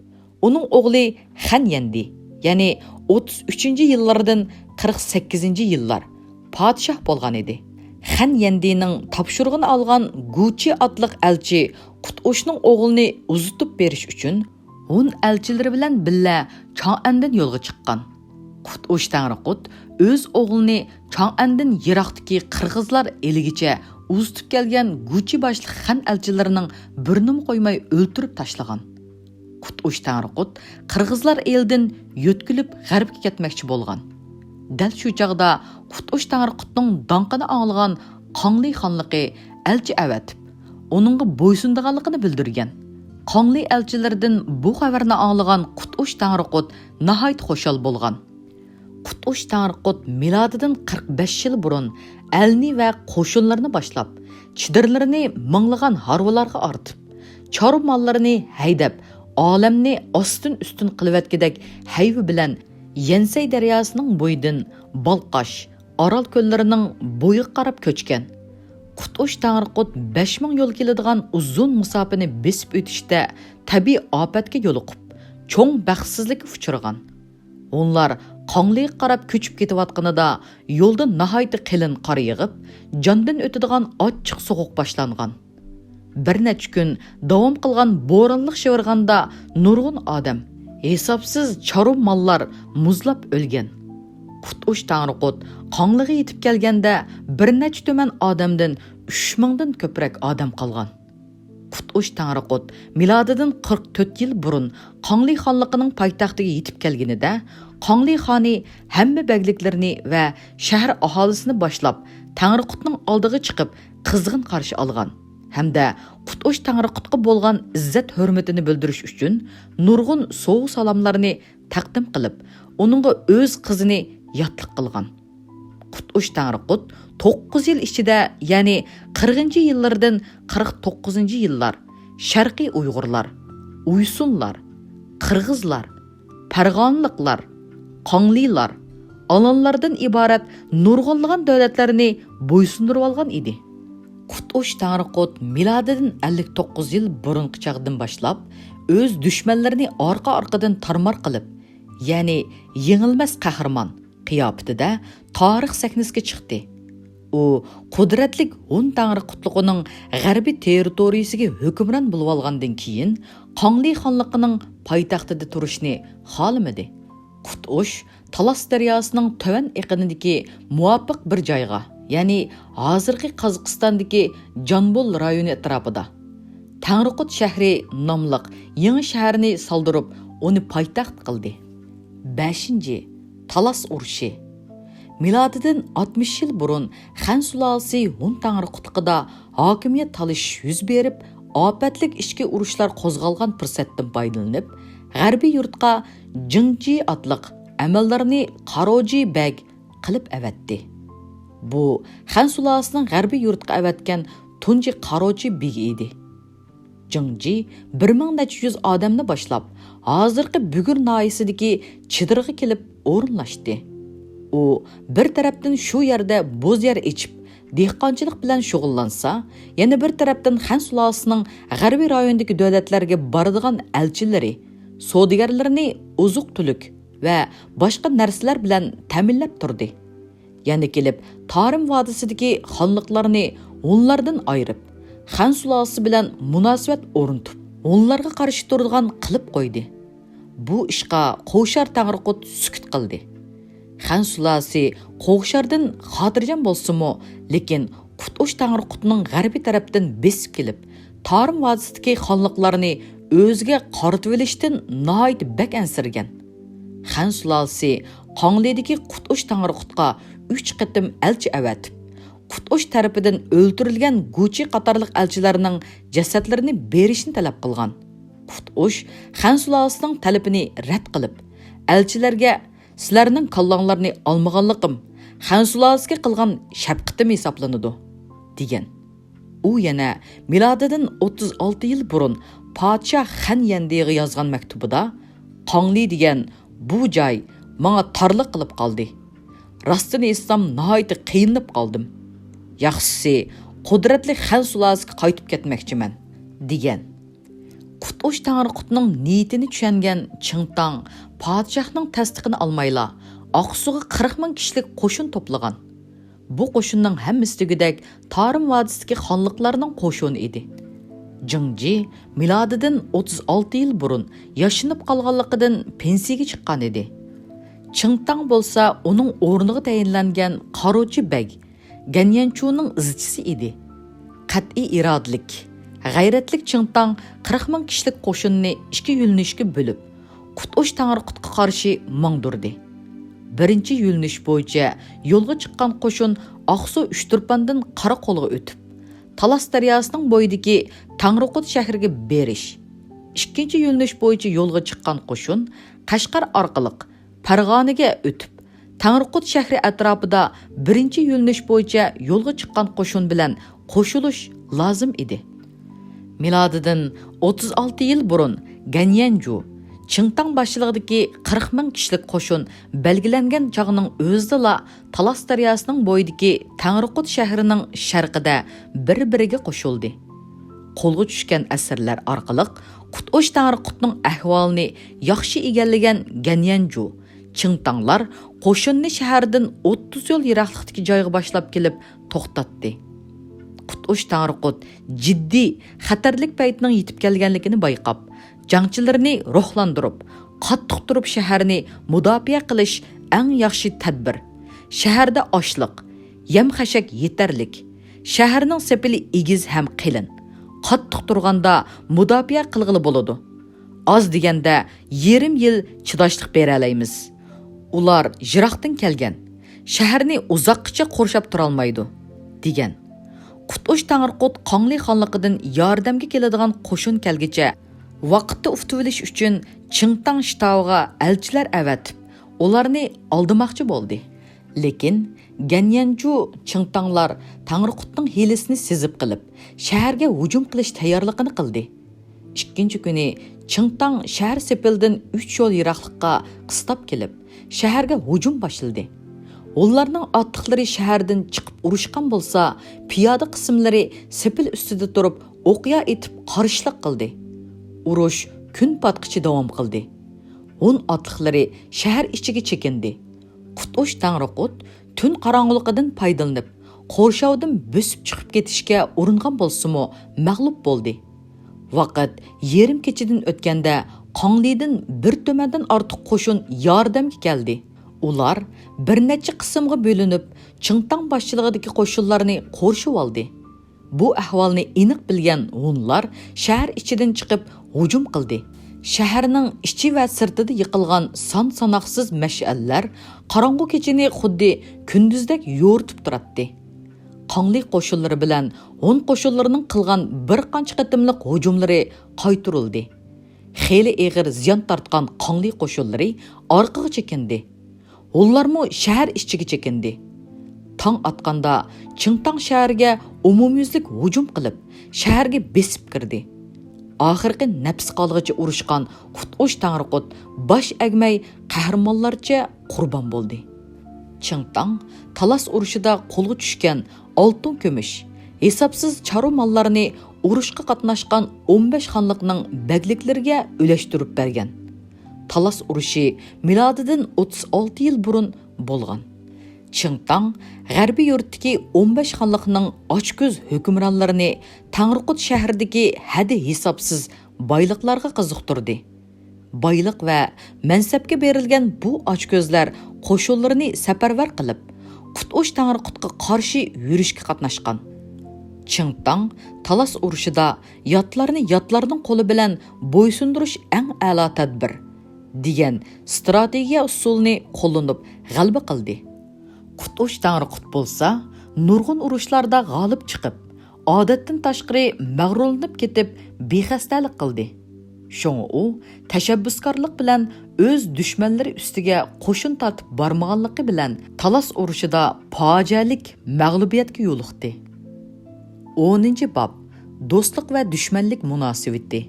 ئۇنىڭ ئوغلى خەن يەندى، يەنى ئوتتۇز ئۈچىنچى يىللاردىن قىرىق سەككىزىنچى يىللار پادىشاھ بولغان ئىدى. خەن يەندىنىڭ تاپشۇرۇقىنى ئالغان گۇچى ئاتلىق ئەلچى قۇتئۇشنىڭ ئوغلىنى ئۇزىتىپ بېرىش ئۈچۈن ھون ئەلچىلىرى بىلەن بىللە چاڭئەندىن يولغا چىققان. قۇتئۇش تەڭرىقۇت ئۆز ئوغلىنى چاڭئەندىن يىراقتىكى قىرغىزلار ئېلىگىچە ئۇزىتىپ كەلگەن گۇچى باشلىق خەن ئەلچىلىرىنىڭ بىرىنىمۇ قويماي ئۆلتۈرۈپ تاشلىغان. قۇتئۇش تەڭرىقۇت قىرغىزلار ئېلىدىن يۆتكىلىپ غەربكە كەتمەكچى بولغان. دەل شۇ چاغدا قۇتئۇش تەڭرىقۇتنىڭ داڭقىنى ئاڭلىغان قاڭلى خانلىقى ئەلچى ئەۋەتىپ، ئۇنىڭغا بويسۇنىدىغانلىقىنى بىلدۈرگەن. قاڭلى ئەلچىلىرىدىن بۇ خەۋەرنى ئاڭلىغان قۇتئۇش تەڭرىقۇت ناھايىتى خۇشال بولغان. قۇتئۇش تەڭرىقۇت مىلادىدىن قىرىق بەش يىل بۇرۇن ئەلنى ۋە قوشۇنلىرىنى باشلاپ، چېدىرلىرىنى مىڭلىغان ھارۋىلارغا ئارتىپ، چارۋا ماللىرىنى ھەيدەپ، ئالەمنى ئاستىن-ئۈستۈن قىلىۋەتكۈدەك ھەيۋە بىلەن يەنسەي دەرياسىنىڭ بويىدىن بالقاش، ئارال كۆللىرىنىڭ بويىغا قاراپ كۆچكەن. قۇتئۇش تەڭرىقۇت بەش مىڭ يول كېلىدىغان ئۇزۇن مۇساپىنى بېسىپ ئۆتۈشتە تەبىئىي ئاپەتكە يولۇقۇپ، چوڭ بەختسىزلىككە ئۇچرىغان. ھونلار قاڭلىغا قاراپ كۆچۈپ كېتىۋاتقىنىدا يولدا ناھايىتى قېلىن قار يېغىپ، جاندىن ئۆتىدىغان ئاچچىق سوغۇق باشلانغان. بىر نەچچە كۈن داۋام قىلغان بورانلىق شىۋىرغاندا نۇرغۇن ئادەم، ھېسابسىز چارۋا ماللار مۇزلاپ ئۆلگەن. قۇتئۇش تەڭرىقۇت قاڭلىغا يېتىپ كەلگەندە بىر نەچچە تۈمەن ئادەمدىن ئۈچ مىڭدىن كۆپرەك ئادەم قالغان. قۇتئۇش تەڭرىقۇت مىلادىدىن قىرىق تۆت يىل بۇرۇن قاڭلى خانلىقىنىڭ پايتەختىگە يېتىپ كەلگىنىدە، قاڭلى خانى ھەممە بەگلىكلىرىنى ۋە شەھەر ئاھالىسىنى باشلاپ، تەڭرىقۇتنىڭ ئالدىغا چىقىپ، قىزغىن قارشى ئالغان ھەمدە قۇتئۇش تەڭرىقۇتقا بولغان ئىززەت-ھۆرمىتىنى بىلدۈرۈش ئۈچۈن نۇرغۇن سوۋغا-سالاملارنى تەقدىم قىلىپ، ئۇنىڭغا ئۆز قىزىنى ياتلىق قىلغان. قۇتئۇش تەڭرىقۇت توققۇز يىل ئىچىدە، يەنى قىرىقىنچى يىللىرىدىن قىرىق توققۇزىنچى يىللار شەرقىي ئۇيغۇرلار، ئۇيسۇنلار، قىرغىزلار، پەرغانىلىقلار، قاڭلىلار، ئالانلاردىن ئىبارەت نۇرغۇنلىغان دۆلەتلەرنى بويسۇندۇرۇۋالغان ئىدى. قۇتئۇش تەڭرىقۇت مىلادىدىن ئەللىك توققۇز يىل بۇرۇنقى چاغدىن باشلاپ، ئۆز دۈشمەنلىرىنى ئارقا-ئارقىدىن تارمار قىلىپ، يەنى يېڭىلمەس قەھرىمان قىياپىتىدە تارىخ سەھنىسىگە چىقتى. ئۇ قۇدرەتلىك ھون تەڭرىقۇتلۇقىنىڭ غەربىي تېررىتورىيىسىگە ھۆكۈمران بولۇۋالغاندىن كېيىن، قاڭلى خانلىقىنىڭ پايتەختىدە تۇرۇشنى خالىمىدى. قۇتئۇش تالاس دەرياسىنىڭ تۆۋەن ئېقىنىدىكى مۇۋاپىق بىر جايغا، يەنى ھازىرقى قازاقىستاندىكى جانبۇل رايونى ئەتراپىدا تەڭرىقۇت شەھىرى ناملىق يېڭى شەھەرنى سالدۇرۇپ، ئۇنى پايتەخت قىلدى. بەشىنچى، تالاس ئۇرۇشى. مىلادىدىن ئاتمىش يىل بۇرۇن خەن سۇلالىسى ھون تەڭرىقۇتلۇقىدا ھاكىمىيەت تالىشىش يۈز بېرىپ، ئاپەتلىك ئىچكى ئۇرۇشلار قوزغالغان پۇرسەتتىن پايدىلىنىپ، غەربىي يۇرتقا جىڭجى ئاتلىق ئەمەلدارنى قاروجى بەگ قىلىپ ئەۋەتتى. بۇ خەن سۇلالىسىنىڭ غەربىي يۇرتقا ئەۋەتكەن تۇنجى قاروچى بېگى ئىدى. جىڭجى بىر مىڭ نەچچە يۈز ئادەمنى باشلاپ، ھازىرقى بۈگۈر ناھىيەسىدىكى چېدىرغا كېلىپ ئورۇنلاشتى. ئۇ بىر تەرەپتىن شۇ يەردە بوز يەر ئېچىپ، دېھقانچىلىق بىلەن شۇغۇللانسا، يەنە بىر تەرەپتىن خەن سۇلالىسىنىڭ غەربىي رايوندىكى دۆلەتلەرگە بارىدىغان ئەلچىلىرى، سودىگەرلىرىنى ئوزۇق-تۈلۈك ۋە باشقا نەرسىلەر بىلەن تەمىنلەپ تۇردى. يەنە كېلىپ تارىم ۋادىسىدىكى خانلىقلارنى ھونلاردىن ئايرىپ، خەن سۇلالىسى بىلەن مۇناسىۋەت ئورنىتىپ، ھونلارغا قارشى تۇرىدىغان قىلىپ قويدى. بۇ ئىشقا قوغشار تەڭرىقۇت سۈكۈت قىلدى. خەن سۇلالىسى قوغشاردىن خاتىرجەم بولسىمۇ، لېكىن قۇتئۇش تەڭرىقۇتنىڭ غەربىي تەرەپتىن بېسىپ كېلىپ، تارىم ۋادىسىدىكى خانلىقلارنى ئۆزىگە قارىتىۋېلىشتىن ناھايىتى بەك ئەنسىرىگەن. خەن سۇلالىسى قاڭلىدىكى قۇتئۇش تەڭرىقۇتقا ئۈچ قېتىم ئەلچى ئەۋەتىپ، قۇتئۇش تەرىپىدىن ئۆلتۈرۈلگەن گۇچى قاتارلىق ئەلچىلەرنىڭ جەسەتلىرىنى بېرىشنى تەلەپ قىلغان. قۇتئۇش خەن سۇلالىسىنىڭ تەلىپىنى رەت قىلىپ، ئەلچىلەرگە، سىلەرنىڭ كاللاڭلارنى ئالمىغانلىقىم خەن سۇلالىسىگە قىلغان شەپقىتىم ھېسابلىنىدۇ، دېگەن. ئۇ يەنە مىلادىدىن ئوتتۇز ئالتە يىل بۇرۇن پادىشاھ خەن يەندىغا يازغان مەكتۇبىدا، قاڭلى دېگەن بۇ جاي ماڭا تارلىق قىلىپ قالدى. راستىنى ئېيتسام، ناھايىتى قىينىلىپ قالدىم. ياخشىسى، قۇدرەتلىك خەن سۇلالىسىگە قايتىپ كەتمەكچىمەن، دېگەن. قۇتئۇش تەڭرىقۇتنىڭ نىيىتىنى چۈشەنگەن چىڭتاڭ پادىشاھنىڭ تەستىقىنى ئالمايلا، ئاقسۇغا قىرىق مىڭ كىشىلىك قوشۇن توپلىغان. بۇ قوشۇننىڭ ھەممىسى دېگۈدەك تارىم ۋادىسىدىكى خانلىقلارنىڭ قوشۇنى ئىدى. جىڭجى مىلادىدىن ئوتتۇز ئالتە يىل بۇرۇن ياشىنىپ قالغانلىقىدىن پېنسىيىگە چىققان ئىدى. چىڭتاڭ بولسا ئۇنىڭ ئورنىغا تەيىنلەنگەن قاروچى بەگ گەنيەنچۇنىڭ ئىزچىسى ئىدى. قەتئىي ئىرادىلىك، غەيرەتلىك چىڭتاڭ قىرىق مىڭ كىشىلىك قوشۇننى ئىككى يۆنىلىشكە بۆلۈپ، قۇتئۇش تەڭرىقۇتقا قارشى ماڭدۇردى. بىرىنچى يۆنىلىش بويىچە يولغا چىققان قوشۇن ئاقسۇ ئۇچتۇرپاندىن قاراقولغا ئۆتۈپ، تالاس دەرياسىنىڭ بويىدىكى تەڭرىقۇت شەھىرىگە بېرىش. ئىككىنچى يۆنىلىش بويىچە يولغا چىققان قوشۇن قەشقەر ئارقىلىق پەرغانىگە ئۆتۈپ، تەڭرىقۇت شەھىرى ئەتراپىدا بىرىنچى يۆنىلىش بويىچە يولغا چىققان قوشۇن بىلەن قوشۇلۇش لازىم ئىدى. مىلادىدىن ئوتتۇز ئالتە يىل بۇرۇن گەنيەنجۇ، چىڭتاڭ باشچىلىقىدىكى قىرىق مىڭ كىشىلىك قوشۇن بەلگىلەنگەن چاغنىڭ ئۆزىدىلا تالاس دەرياسىنىڭ بويىدىكى تەڭرىقۇت شەھىرىنىڭ شەرقىدە بىر-بىرىگە قوشۇلدى. قولغا چۈشكەن ئەسىرلەر ئارقىلىق قۇتئۇش تەڭرىقۇتنىڭ ئەھۋالىنى ياخشى ئىگىلىگەن گەنيەنجۇ، چىڭتاڭلار قوشۇننى شەھەردىن ئوتتۇز يول يىراقلىقتىكى جايغا باشلاپ كېلىپ توختاتتى. قۇتئۇش تەڭرىقۇت جىددىي خەتەرلىك پەيتنىڭ يېتىپ كەلگەنلىكىنى بايقاپ، جەڭچىلىرىنى روھلاندۇرۇپ، قاتتىق تۇرۇپ شەھەرنى مۇداپىئە قىلىش ئەڭ ياخشى تەدبىر. شەھەردە ئاشلىق، يەم-خەشەك يېتەرلىك. شەھەرنىڭ سېپىلى ئېگىز ھەم قېلىن. قاتتىق تۇرغاندا مۇداپىئە قىلغىلى بولىدۇ. ئاز دېگەندە يېرىم يىل چىداشلىق بېرەلەيمىز. ئۇلار يىراقتىن كەلگەن، شەھەرنى ئۇزاققىچە قورشاپ تۇرالمايدۇ، دېگەن. قۇتئۇش تەڭرىقۇت قاڭلى خانلىقىدىن ياردەمگە كېلىدىغان قوشۇن كەلگىچە ۋاقىتتا ئۇتۇۋېلىش ئۈچۈن چىڭتاڭ شتاۋىغا ئەلچىلەر ئەۋەتىپ، ئۇلارنى ئالدىماقچى بولدى. لېكىن گەنيەنجۇ چىڭتاڭلار تەڭرىقۇتنىڭ ھىيلىسىنى سېزىپ قېلىپ، شەھەرگە ھۇجۇم قىلىش تەييارلىقىنى قىلدى. ئىككىنچى كۈنى چىڭتاڭ شەھەر سېپىلىدىن ئۈچ يول يىراقلىققا قىستاپ كېلىپ، شەھەرگە ھۇجۇم باشلىدى. ھونلارنىڭ ئاتلىقلىرى شەھەردىن چىقىپ ئۇرۇشقان بولسا، پىيادە قىسىملىرى سېپىل ئۈستىدە تۇرۇپ، ئوقيا ئېتىپ قارشىلىق قىلدى. ئۇرۇش كۈن پاتقىچە داۋام قىلدى. ھون ئاتلىقلىرى شەھەر ئىچىگە چېكىندى. قۇتئۇش تەڭرىقۇت تۈن قاراڭغۇلۇقىدىن پايدىلىنىپ، قورشاۋدىن بۆسۈپ چىقىپ كېتىشكە ئۇرۇنغان بولسىمۇ، مەغلۇپ بولدى. ۋاقىت يېرىم كېچىدىن ئۆتكەندە، قاڭلىدىن بىر تۈمەندىن ئارتۇق قوشۇن ياردەمگە كەلدى. ئۇلار بىر نەچچە قىسىمغا بۆلۈنۈپ، چىڭتاڭ باشچىلىقىدىكى قوشۇنلارنى قورشىۋالدى. بۇ ئەھۋالنى ئېنىق بىلگەن ھونلار شەھەر ئىچىدىن چىقىپ ھۇجۇم قىلدى. شەھەرنىڭ ئىچى ۋە سىرتىدا يىقىلغان سان-ساناقسىز مەشئەللەر قاراڭغۇ كېچىنى خۇددى كۈندۈزدەك يورۇتۇپ تۇراتتى. قاڭلى قوشۇنلىرى بىلەن ھون قوشۇنلىرىنىڭ قىلغان بىر قانچە قېتىملىق ھۇجۇملىرى قايتۇرۇلدى. خېلى ئېغىر زىيان تارتقان قاڭلى قوشۇنلىرى ئارقىغا چېكىندى. ھونلارمۇ شەھەر ئىچىگە چېكىندى. تاڭ ئاتقاندا چىڭتاڭ شەھىرىگە ئومۇميۈزلۈك ھۇجۇم قىلىپ، شەھەرگە بېسىپ كىردى. ئاخىرقى نەپىس قالغىچە ئۇرۇشقان قۇتئۇش تەڭرىقۇت باش ئەگمەي قەھرىمانلارچە قۇربان بولدى. چىڭتاڭ تالاس ئۇرۇشىدا قولغا چۈشكەن ئالتۇن، كۈمۈش، ھېسابسىز چارۋا ماللارنى ئۇرۇشقا قاتناشقان ئون بەش خانلىقنىڭ بەگلىكلىرىگە ئۈلەشتۈرۈپ بەرگەن. تالاس ئۇرۇشى مىلادىدىن ئوتتۇز ئالتە يىل بۇرۇن بولغان. چىڭتاڭ غەربىي يۇرتتىكى ئون بەش خانلىقنىڭ ئاچكۆز ھۆكۈمرانلىرىنى تەڭرىقۇت شەھىرىدىكى ھەددى ھېسابسىز بايلىقلارغا قىزىقتۇردى. بايلىق ۋە مەنسەپكە بېرىلگەن بۇ ئاچكۆزلەر قوشۇنلىرىنى سەپەرۋەر قىلىپ، قۇتئۇش تەڭرىقۇتقا قارشى يۈرۈشكە قاتناشقان. چىڭتاڭ تالاس ئۇرۇشىدا ياتلارنى ياتلارنىڭ قولى بىلەن بويسۇندۇرۇش ئەڭ ئەلا تەدبىر دېگەن ئىستراتېگىيە ئۇسۇلىنى قوللىنىپ غەلىبە قىلدى. قۇتئۇش تەڭرىقۇت بولسا نۇرغۇن ئۇرۇشلاردا غالىب چىقىپ، ئادەتتىن تاشقىرى مەغرۇرلىنىپ كېتىپ، بىخەستەلىك قىلدى. شۇڭا ئۇ تەشەببۇسكارلىق بىلەن ئۆز دۈشمەنلىرى ئۈستىگە قوشۇن تارتىپ بارمىغانلىقى بىلەن تالاس ئۇرۇشىدا پاجىئەلىك مەغلۇبىيەتكە يولۇقتى. ئونىنچى باب، دوستلۇق ۋە دۈشمەنلىك مۇناسىۋىتى.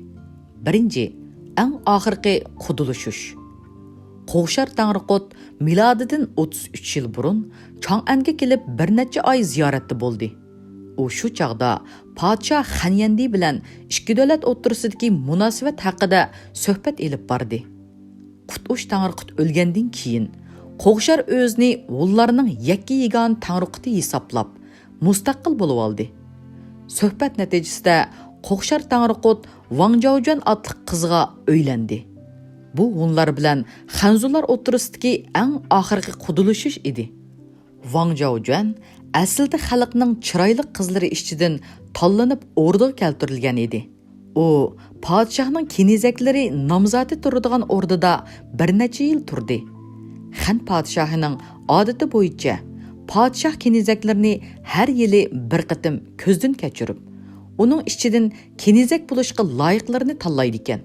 بىرىنچى، ئەڭ ئاخىرقى قۇدىلىشىش. قوغشار تەڭرىقۇت مىلادىدىن ئوتتۇز ئۈچ يىل بۇرۇن چاڭئەنگە كېلىپ بىر نەچچە ئاي زىيارەتتە بولدى. ئۇ شۇ چاغدا پادىشاھ خەنيەندى بىلەن ئىككى دۆلەت ئوتتۇرىسىدىكى مۇناسىۋەت ھەققىدە سۆھبەت ئېلىپ باردى. قۇتئۇش تەڭرىقۇت ئۆلگەندىن كېيىن، قوغشار ئۆزىنى ھونلارنىڭ يەككە يېگانە تەڭرىقۇتى ھېسابلاپ، مۇستەقىل بولۇۋالدى. سۆھبەت نەتىجىسىدە قوغشار تەڭرىقۇت ۋاڭ جاۋجۈەن ئاتلىق قىزغا ئۆيلەندى. بۇ ھونلار بىلەن خەنزۇلار ئوتتۇرىسىدىكى ئەڭ ئاخىرقى قۇدىلىشىش ئىدى. ۋاڭ جاۋجۈەن ئەسلىدە خەلقنىڭ چىرايلىق قىزلىرى ئىچىدىن تاللىنىپ ئوردىغا كەلتۈرۈلگەن ئىدى. ئۇ پادىشاھنىڭ كېنىزەكلىرى نامزاتى تۇرىدىغان ئوردىدا بىر نەچچە يىل تۇردى. خەن پادىشاھىنىڭ ئادىتى بويىچە، پادىشاھ كېنىزەكلىرىنى ھەر يىلى بىر قېتىم كۆزدىن كەچۈرۈپ، ئۇنىڭ ئىچىدىن كېنىزەك بولۇشقا لايىقلىرىنى تاللايدىكەن.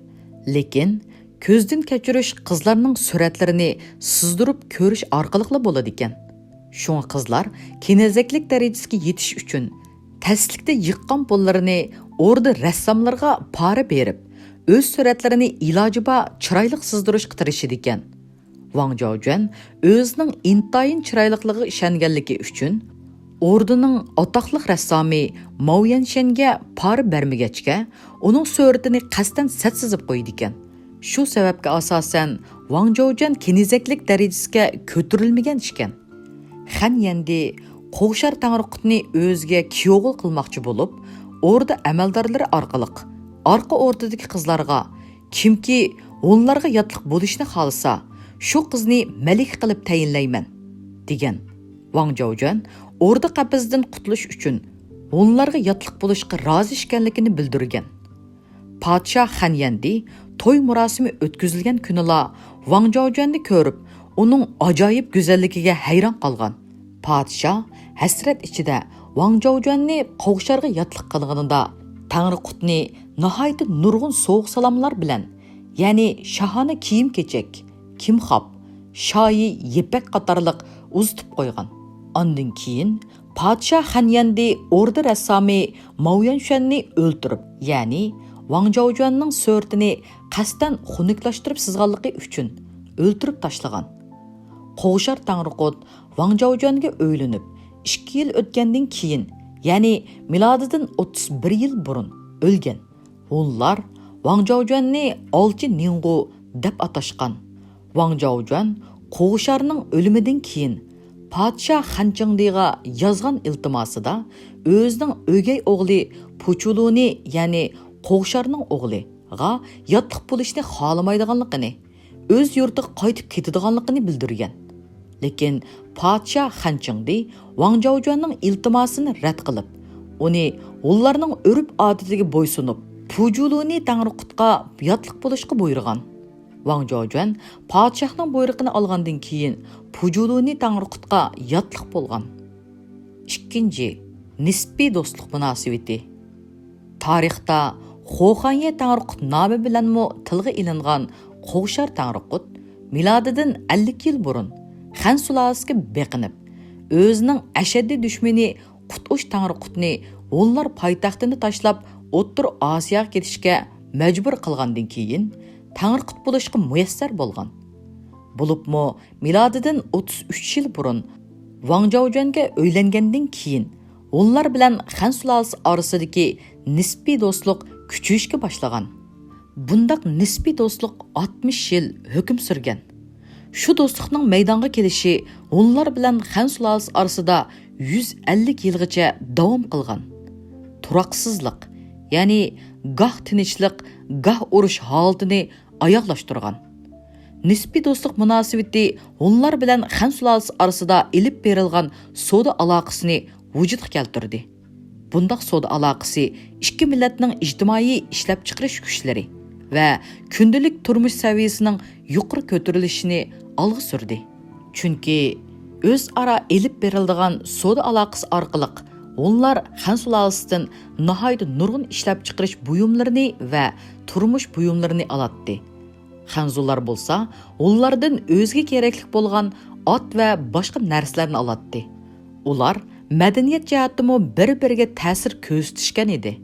لېكىن كۆزدىن كەچۈرۈش قىزلارنىڭ سۈرەتلىرىنى سىزدۇرۇپ كۆرۈش ئارقىلىقلا بولىدىكەن. شۇڭا قىزلار كېنىزەكلىك دەرىجىسىگە يېتىش ئۈچۈن تەسلىكتە يىغقان پۇللىرىنى ئوردا رەسساملىرىغا پارا بېرىپ، ئۆز سۈرەتلىرىنى ئىلاجى بار چىرايلىق سىزدۇرۇشقا تىرىشىدىكەن. ۋاڭ جاۋجۈەن ئۆزىنىڭ ئىنتايىن چىرايلىقلىقىغا ئىشەنگەنلىكى ئۈچۈن، ئوردىنىڭ ئاتاقلىق رەسسامى ماۋ يەنشەنگە پارا بەرمىگەچكە، ئۇنىڭ سۈرىتىنى قەستەن سەت سىزىپ قويىدىكەن. شۇ سەۋەبكە ئاساسەن، ۋاڭ جاۋجۈەن كېنىزەكلىك دەرىجىسىگە كۆتۈرۈلمىگەن ئىكەن. خەن يەندى قوغشار تەڭرىقۇتنى ئۆزىگە كۈيئوغۇل قىلماقچى بولۇپ، ئوردا ئەمەلدارلىرى ئارقىلىق ئارقا ئوردىدىكى قىزلارغا، «كىمكى ھونلارغا ياتلىق بولۇشنى خالىسا، شۇ قىزنى مەلىكە قىلىپ تەيىنلەيمەن» دېگەن. ۋاڭ جاۋجۈەن ئوردا قەپىسىدىن قۇتۇلۇش ئۈچۈن ھونلارغا ياتلىق بولۇشقا رازى ئىكەنلىكىنى بىلدۈرگەن. پادىشاھ خەن يەندى توي مۇراسىمى ئۆتكۈزۈلگەن كۈنىلا ۋاڭ جاۋجۈەننى كۆرۈپ، ئۇنىڭ ئاجايىپ گۈزەللىكىگە ھەيران قالغان. پادىشاھ ھەسرەت ئىچىدە ۋاڭ جاۋجۈەننى قوغۇشارغا ياتلىق قىلغىنىدا، تەڭرىقۇتنى ناھايىتى نۇرغۇن سوۋغا-سالاملار بىلەن، يەنى شاھانە كىيىم-كېچەك، كىمخاب، شايى يىپەك قاتارلىق ئۇزىتىپ قويغان. ئاندىن كېيىن پادىشاھ خەنيەندى ئوردا رەسسامى ماۋيۈەنشۈەننى ئۆلتۈرۈپ، يەنى ۋاڭ جاۋجۈەننىڭ سۈرىتىنى قەستەن خۇنۈكلەشتۈرۈپ سىزغانلىقى ئۈچۈن ئۆلتۈرۈپ تاشلىغان. قوغۇشار تەڭرىقۇت ۋاڭ جاۋجۈەنگە ئۆيلىنىپ، ئىككى يىل ئۆتكەندىن كېيىن، يەنى مىلادىدىن ئوتتۇز بىر يىل بۇرۇن ئۆلگەن. ھونلار ۋاڭ جاۋجۈەننى ئالچى نىڭغۇ دەپ ئاتاشقان. ۋاڭ جاۋجۈەن قوغۇشارنىڭ ئۆلۈمىدىن كېيىن، پادىشاھ خەن چىڭدىغا يازغان ئىلتىماسىدا ئۆزىنىڭ ئۆگەي ئوغلى پۇچۇلۇنى، يەنى قوغۇشارنىڭ ئوغلىغا ياتلىق بولۇشنى خالىمايدىغانلىقىنى، ئۆز يۇرتىغا قايتىپ كېتىدىغانلىقىنى بىلدۈرگەن. لېكىن پادىشاھ خەن چىڭدى ۋاڭ جاۋجۈەننىڭ ئىلتىماسىنى رەت قىلىپ، ئۇنى ھونلارنىڭ ئۆرپ-ئادىتىگە بويسۇنۇپ، پۇجۇلۇنى تەڭرىقۇتقا ياتلىق بولۇشقا بۇيرۇغان. ۋاڭ جاۋجۈەن پادىشاھنىڭ بۇيرۇقىنى ئالغاندىن كېيىن، پۇجۇلۇنى تەڭرىقۇتقا ياتلىق بولغان. ئىككىنچى، نىسپىي دوستلۇق مۇناسىۋىتى. تارىختا خوخانيې تەڭرىقۇت نامى بىلەنمۇ تىلغا ئېلىنغان قوغۇشار تەڭرىقۇت مىلادىدىن ئەللىك يىل بۇرۇن خەن سۇلالىسىگە بېقىنىپ، ئۆزىنىڭ ئەشەددىي دۈشمىنى قۇتئۇش تەڭرىقۇتنى ھونلار پايتەختىنى تاشلاپ ئوتتۇرا ئاسىياغا كېتىشكە مەجبۇر قىلغاندىن كېيىن، تەڭرىقۇت بولۇشقا مۇيەسسەر بولغان. بولۇپمۇ مىلادىدىن ئوتتۇز ئۈچ يىل بۇرۇن ۋاڭ جاۋجۈەنگە ئۆيلەنگەندىن كېيىن، ھونلار بىلەن خەن سۇلالىسى ئارىسىدىكى نىسپىي دوستلۇق كۈچىيىشكە باشلىغان. بۇنداق نىسپىي دوستلۇق ئاتمىش يىل ھۆكۈم سۈرگەن. شۇ دوستلۇقنىڭ مەيدانغا كېلىشى ھونلار بىلەن خەن سۇلالىسى ئارىسىدا يۈز ئەللىك يىلغىچە داۋام قىلغان. تۇراقسىزلىق، يەنى گاھ تىنچلىق، گاھ ئۇرۇش ھالىتىنى ئاياغلاشتۇرغان. نىسپىي دوستلۇق مۇناسىۋىتى ھونلار بىلەن خەن سۇلالىسى ئارىسىدا ئېلىپ بېرىلغان سودا ئالاقىسىنى ۋۇجۇدقا كەلتۈردى. بۇنداق سودا ئالاقىسى ئىككى مىللەتنىڭ ئىجتىمائىي ئىشلەپچىقىرىش كۈچلىرى ۋە كۈندىلىك تۇرمۇش سەۋىيەسىنىڭ يۇقىرى كۆتۈرۈلۈشىنى ئالغا سۈردى. چۈنكى ئۆزئارا ئېلىپ بېرىلىدىغان سودا ئالاقىسى ئارقىلىق ھونلار خەن سۇلالىسىدىن ناھايىتى نۇرغۇن ئىشلەپچىقىرىش بۇيۇملىرىنى ۋە تۇرمۇش بۇيۇملىرىنى ئالاتتى. خەنزۇلار بولسا ھونلاردىن ئۆزىگە كېرەكلىك بولغان ئات ۋە باشقا نەرسىلەرنى ئالاتتى. ئۇلار مەدەنىيەت جەھەتتىمۇ بىر-بىرىگە تەسىر كۆرسىتىشكەن ئىدى.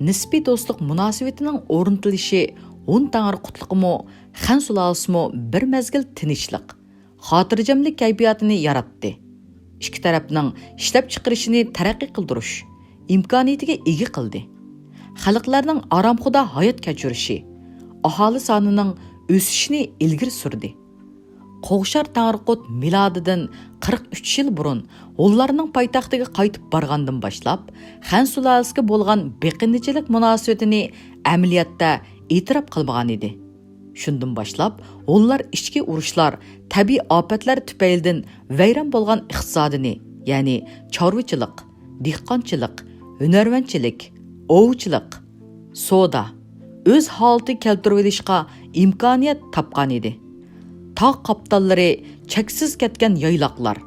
نىسپىي دوستلۇق مۇناسىۋىتىنىڭ ئورنىتىلىشى ھون تەڭرىقۇتلۇقىمۇ، خەن سۇلالىسىمۇ بىر مەزگىل تىنچلىق، خاتىرجەملىك كەيپىياتىنى ياراتتى. ئىككى تەرەپنىڭ ئىشلەپچىقىرىشىنى تەرەققىي قىلدۇرۇش ئىمكانىيىتىگە ئىگە قىلدى. خەلقلەرنىڭ ئارامخۇدا ھايات كەچۈرۈشى، ئاھالە سانىنىڭ ئۆسۈشىنى ئىلگىرى سۈردى. قوغۇشار تەڭرىقۇت مىلادىدىن قىرىق ئۈچ يىل بۇرۇن ھونلارنىڭ پايتەختىگە قايتىپ بارغاندىن باشلاپ، خەن سۇلالىسىگە بولغان بېقىندىچىلىك مۇناسىۋىتىنى ئەمەلىيەتتە ئېتىراپ قىلمىغان ئىدى. شۇندىن باشلاپ، ھونلار ئىچكى ئۇرۇشلار، تەبىئىي ئاپەتلەر تۈپەيلىدىن ۋەيران بولغان ئىقتىسادىنى، يەنى چارۋىچىلىق، دېھقانچىلىق، ھۈنەرۋەنچىلىك، ئوۋچىلىق، سودا، ئۆز ھالىتىگە كەلتۈرۈۋېلىشقا ئىمكانىيەت تاپقان ئىدى. تاغ قاپتاللىرى، چەكسىز كەتكەن يايلاقلار،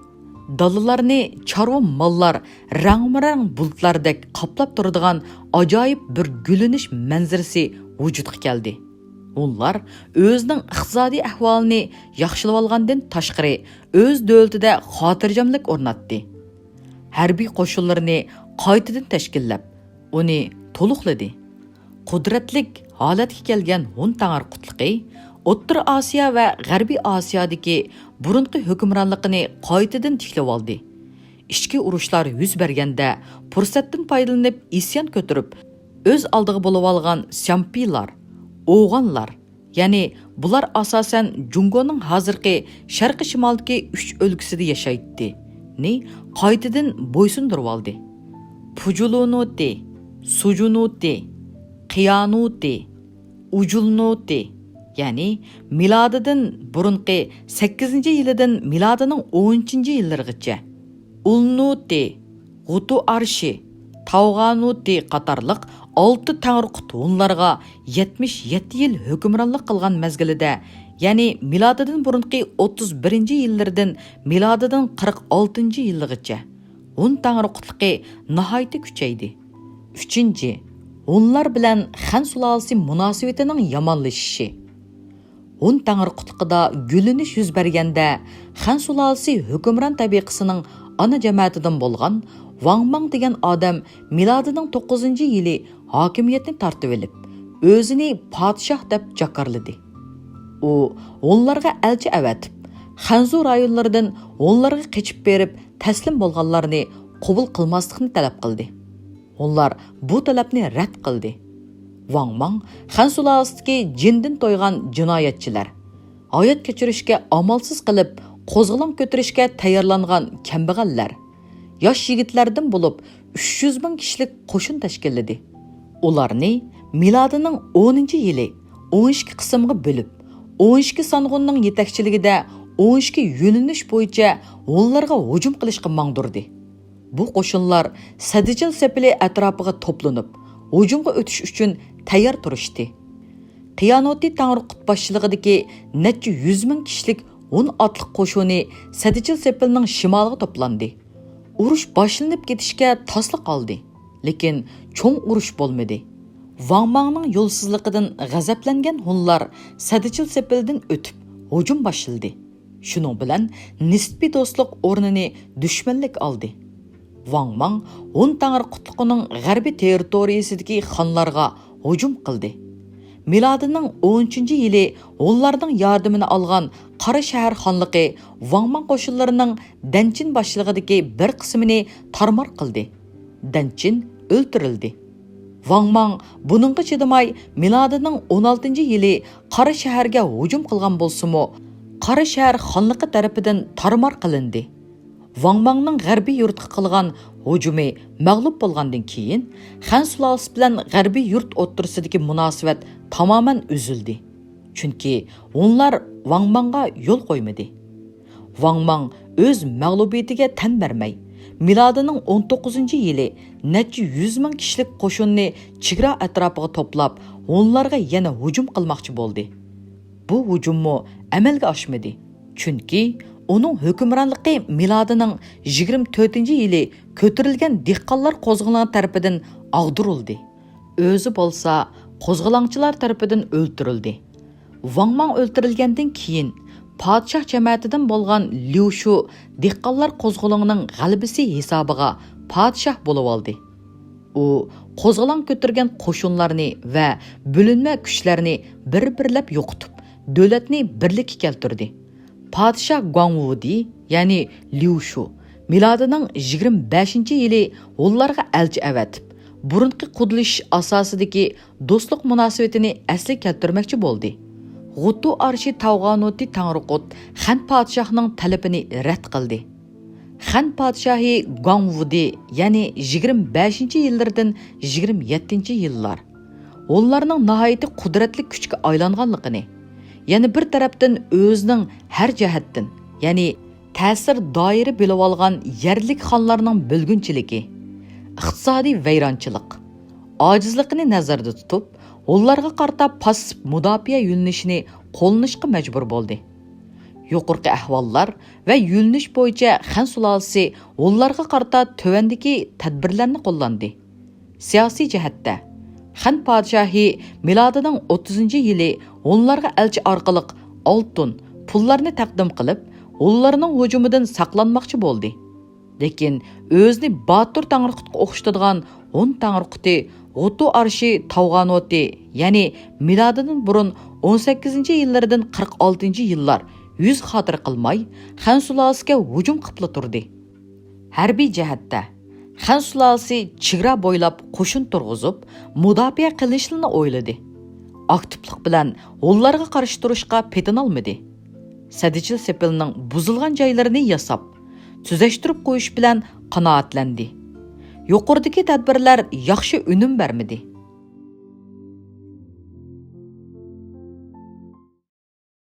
دالىلارنى چارۋا ماللار رەڭمۇرەڭ بۇلۇتلاردەك قاپلاپ تۇرىدىغان ئاجايىپ بىر گۈللىنىش مەنزىرىسى ۋۇجۇدقا كەلدى. ھونلار ئۆزىنىڭ ئىقتىسادىي ئەھۋالىنى ياخشىلىۋالغاندىن تاشقىرى، ئۆز دۆلىتىدە خاتىرجەملىك ئورناتتى. ھەربىي قوشۇنلىرىنى قايتىدىن تەشكىللەپ، ئۇنى تولۇقلىدى. قۇدرەتلىك ھالەتكە كەلگەن ھون تەڭرىقۇتلۇقى ئوتتۇرا ئاسىيا ۋە غەربىي ئاسىيادىكى بۇرۇنقى ھۆكۈمرانلىقىنى قايتىدىن تىكلىۋالدى. ئىچكى ئۇرۇشلار يۈز بەرگەندە، پۇرسەتتىن پايدىلىنىپ ئىسيان كۆتۈرۈپ، ئۆز ئالدىغا بولۇۋالغان سيامپىلار، ئوغانلار، يەنى بۇلار ئاساسەن جۇڭگونىڭ ھازىرقى شەرقىي شىمالدىكى ئۈچ ئۆلكىسىدە ياشايتتى، نى قايتىدىن بويسۇندۇرۇۋالدى. پۇجۇلۇنۇتى، سۇجۇنۇتى، قىيانۇتى، ئۇجۇلنۇتى، يەنى مىلادىدىن بۇرۇنقى سەككىزىنچى يىلىدىن مىلادىنىڭ ئونىنچى يىللىرىغىچە، ئۇلنۇتى، غۇتۇئارشى، تاۋغانۇتى قاتارلىق ئالتە تەڭرىقۇت ھونلارغا يەتمىش يەتتە يىل ھۆكۈمرانلىق قىلغان مەزگىلىدە، يەنى مىلادىدىن بۇرۇنقى ئوتتۇز بىرىنچى يىللىرىدىن مىلادىدىن قىرىق ئالتىنچى يىلىغىچە، ھون تەڭرىقۇتلۇقى ناھايىتى كۈچەيدى. ئۈچىنچى، ھونلار بىلەن خەن سۇلالىسى مۇناسىۋىتىنىڭ يامانلىشىشى. ھون تەڭرىقۇتلۇقىدا گۈللىنىش يۈز بەرگەندە، خەن سۇلالىسى ھۆكۈمران تەبىقىسىنىڭ ئانا جەمەتىدىن بولغان ۋاڭ ماڭ دېگەن ئادەم مىلادىنىڭ توققۇزىنچى يىلى ھاكىمىيەتنى تارتىۋېلىپ، ئۆزىنى پادىشاھ دەپ جاكارلىدى. ئۇ ھونلارغا ئەلچى ئەۋەتىپ، خەنزۇ رايونلىرىدىن ھونلارغا قېچىپ بېرىپ تەسلىم بولغانلارنى قوبۇل قىلماسلىقنى تەلەپ قىلدى. ھونلار بۇ تەلەپنى رەت قىلدى. ۋاڭ ماڭ خەن سۇلالىسىدىكى جىندىن تويغان جىنايەتچىلەر، ھايات كەچۈرۈشكە ئامالسىز قېلىپ، قوزغىلاڭ كۆتۈرۈشكە تەييارلانغان كەمبەغەللەر، ياش يىگىتلەردىن بولۇپ ئۈچ يۈز مىڭ كىشىلىك قوشۇن تەشكىللىدى. ئۇلارنى مىلادىنىڭ ئونىنچى يىلى ئون ئىككى قىسىمغا بۆلۈپ، ئون ئىككى سانغۇننىڭ يېتەكچىلىكىدە ئون ئىككى يۆنىلىش بويىچە ھونلارغا ھۇجۇم قىلىشقا ماڭدۇردى. بۇ قوشۇنلار سەدىچىل سېپىلى ئەتراپىغا توپلىنىپ، ھۇجۇمغا ئۆتۈش ئۈچۈن تەييار تۇرۇشتى. قىيانوتى تاڭرىقۇت باشچىلىقىدىكى نەچچە يۈز مىڭ كىشىلىك ھون ئاتلىق قوشۇنى سەدىچىل سېپىلنىڭ شىمالىغا توپلاندى. ئۇرۇش باشلىنىپ كېتىشكە تاسلا قالدى، لېكىن چوڭ ئۇرۇش بولمىدى. ۋاڭ ماڭنىڭ يولسىزلىقىدىن غەزەپلەنگەن ھونلار سەدىچىل سېپىلدىن ئۆتۈپ، ھۇجۇم باشلىدى. شۇنىڭ بىلەن نىسپىي دوستلۇق ئورنىنى دۈشمەنلىك ئالدى. ۋاڭ ماڭ ھون تاڭرىقۇتلۇقىنىڭ غەربىي تېررىتورىيىسىدىكى خانلارغا ھۇجۇم قىلدى. مىلادىنىڭ ئون ئۈچىنچى يىلى ھونلارنىڭ ياردىمىنى ئالغان قارا شەھەر خانلىقى ۋاڭ ماڭ قوشۇنلىرىنىڭ دەنچىن باشچىلىقىدىكى بىر قىسمىنى تارمار قىلدى. دەنچىن ئۆلتۈرۈلدى. ۋاڭ ماڭ بۇنىڭغا چىدىماي، مىلادىنىڭ ئون ئالتىنچى يىلى قارا شەھەرگە ھۇجۇم قىلغان بولسىمۇ، قارا شەھەر خانلىقى تەرىپىدىن تارمار قىلىندى. ۋاڭ ماڭنىڭ غەربىي يۇرتقا قىلغان ھۇجۇمى مەغلۇپ بولغاندىن كېيىن، خەن سۇلالىسى بىلەن غەربىي يۇرت ئوتتۇرىسىدىكى مۇناسىۋەت تامامەن ئۈزۈلدى. چۈنكى ھونلار ۋاڭ ماڭغا يول قويمىدى. ۋاڭ ماڭ ئۆز مەغلۇبىيىتىگە تەن بەرمەي، مىلادىنىڭ ئون توققۇزىنچى يىلى نەچچە يۈز مىڭ كىشىلىك قوشۇننى چېگرا ئەتراپىغا توپلاپ، ھونلارغا يەنە ھۇجۇم قىلماقچى بولدى. بۇ ھۇجۇممۇ ئەمەلگە ئاشمىدى. چۈنكى ئۇنىڭ ھۆكۈمرانلىقى مىلادىنىڭ يىگىرمە تۆتىنچى يىلى كۆتۈرۈلگەن دېھقانلار قوزغىلىڭى تەرىپىدىن ئاغدۇرۇلدى. ئۆزى بولسا قوزغىلاڭچىلار تەرىپىدىن ئۆلتۈرۈلدى. ۋاڭ ماڭ ئۆلتۈرۈلگەندىن كېيىن، پادىشاھ جەمەتىدىن بولغان ليۇ شۇ دېھقانلار قوزغىلىڭىنىڭ غەلىبىسى ھېسابىغا پادىشاھ بولۇۋالدى. ئۇ قوزغىلاڭ كۆتۈرگەن قوشۇنلارنى ۋە بۆلۈنمە كۈچلەرنى بىر-بىرلەپ يوقىتىپ، دۆلەتنى بىرلىككە كەلتۈردى. پادىشاھ گۇاڭ ۋۇدى، يەنى ليۇ شۇ، مىلادىنىڭ يىگىرمە بەشىنچى يىلى ھونلارغا ئەلچى ئەۋەتىپ، بۇرۇنقى قۇدىلىشىش ئاساسىدىكى دوستلۇق مۇناسىۋىتىنى ئەسلىگە كەلتۈرمەكچى بولدى. غۇتۇ ئارشى تاۋغانۇتى تاڭرىقۇت خەن پادىشاھىنىڭ تەلىپىنى رەت قىلدى. خەن پادىشاھى گۇاڭ ۋۇدى، يەنى يىگىرمە بەشىنچى يىللىرىدىن يىگىرمە يەتتىنچى يىللار، ھونلارنىڭ ناھايىتى قۇدرەتلىك كۈچكە ئايلانغانلىقىنى، يەنە بىر تەرەپتىن ئۆزىنىڭ ھەر جەھەتتىن، يەنى تەسىر دائىرە بۆلۈۋالغان يەرلىك خانلارنىڭ بۆلگۈنچىلىكى، ئىقتىسادىي ۋەيرانچىلىق، ئاجىزلىقىنى نەزەردە تۇتۇپ، ھونلارغا قارىتا پاسسىپ مۇداپىئە يۆنىلىشىنى قوللىنىشقا مەجبۇر بولدى. يۇقىرىقى ئەھۋاللار ۋە يۆنىلىش بويىچە خەن سۇلالىسى ھونلارغا قارىتا تۆۋەندىكى تەدبىرلەرنى قوللاندى. سىياسىي جەھەتتە، خەن پادىشاھى مىلادىنىڭ ئوتتۇزىنچى يىلى ھونلارغا ئەلچى ئارقىلىق ئالتۇن، پۇللارنى تەقدىم قىلىپ، ھونلارنىڭ ھۇجۇمىدىن ساقلانماقچى بولدى. لېكىن ئۆزىنى باتۇر تاڭرىقۇتقا ئوخشىتىدىغان ھون تاڭرىقۇتى غۇتۇ ئارشى تاۋغانوتى، يەنى مىلادىدىن بۇرۇن ئون سەككىزىنچى يىللىرىدىن قىرىق ئالتىنچى يىللار يۈز خاتىرە قىلماي، خەن سۇلالىسىگە ھۇجۇم قىپلا تۇردى. ھەربىي جەھەتتە، خەن سۇلالىسى چېگرا بويلاپ قوشۇن تۇرغۇزۇپ، مۇداپىئە قىلىشنىلا ئويلىدى. ئاكتىپلىق بىلەن ھونلارغا قارشى تۇرۇشقا پېتىنالمىدى. سەدىچىل سېپىلنىڭ بۇزۇلغان جايلىرىنى ياساپ، تۈزەشتۈرۈپ قويۇش بىلەن قانائەتلەندى. يۇقىرىدىكى تەدبىرلەر ياخشى ئۈنۈم بەرمىدى.